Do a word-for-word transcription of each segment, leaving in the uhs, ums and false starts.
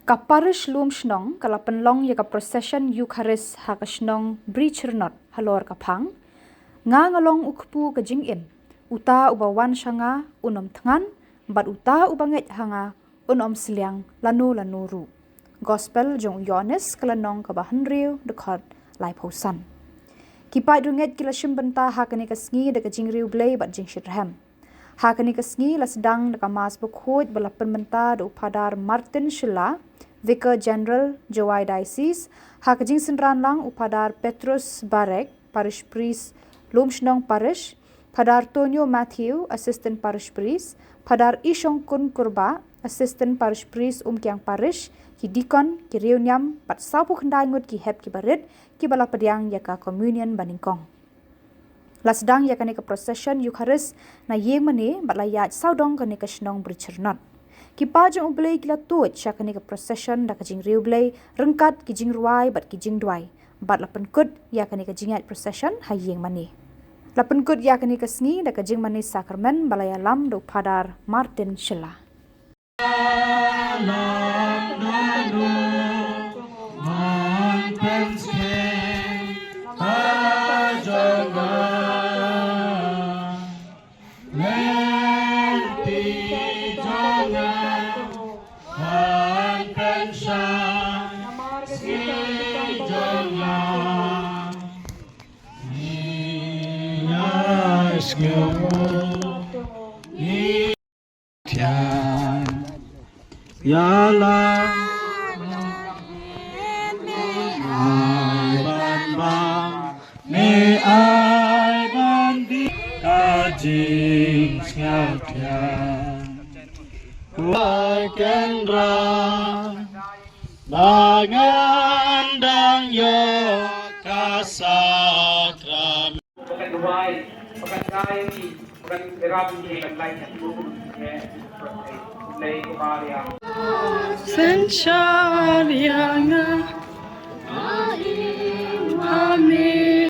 Ka parish Lumshnong ka la pynlong ïa ka procession Eucharist ha ka shnong Brichernot halor ka phang: Nga nga long u kpu ka jingim, uta uba wan sha nga un ym thngan, bad uta uba ngeit ha nga un ym sliang lano lano ruh. Gospel jong u Ïoannis ka lynnong kaba hynriew, dkhot laiphew san. Ki paid riewngeit ki la shim bynta ha kane ka sngi da ka jingriewblei bad jingshitrhem. Ha kane ka sngi la sdang da ka Mass bakhuid ba la pynmynta da u Phadar Martin Shylla, Vicar General, Jowai Diocese, ha ka jingsynran lang u Phadar Petrus Barek, Parish Priest, Lumshnong Parish, Phadar Tonio Matthew, Assistant Parish Priest, Phadar Ishongkun Kurbah, Assistant Parish Priest, Umkiang Parish, ki deacon, ki riewniam, bad sawphew khyndai ngut ki hep ki barit, kiba la pdiang ïa ka communion banyngkong. La sdang ïa kane ka procession Eucharist na ïing mane bad la ïaid sawdong kane ka shnong Brichernot. Ki paid jong U Blei ki la tuid sha kane ka procession da ka jingriewblei ryngkat ki jingrwai bad ki jingduwai, bad la pynkut ïa kane ka jingïaid procession ha ïing mane. La pynkut ïa kane ka sngi da ka jingmane sakramen ba la ïalam da u Phadar Martin Shylla. Ïa la ai ban bang, ne ai ban di ka jingsngewthiang. Wai ken ra ba ngan dang ïoh ka sakramen. Synshar ïa nga. Amen.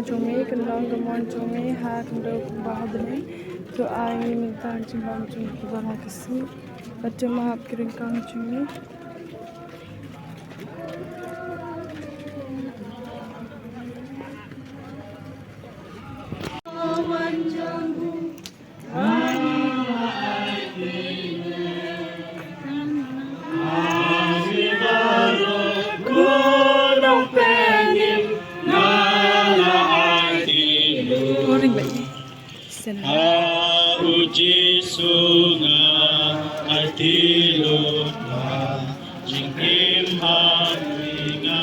Jong me, kan long ka mon jong me ha khyndew kumba ha bneng. To ai ngi mynta ka jingbam jong ngi kaba la ka sngi, bad to map ki ryngkang jong ngi. Ha u Jisu nga aiti lut, ba jingim ha nga.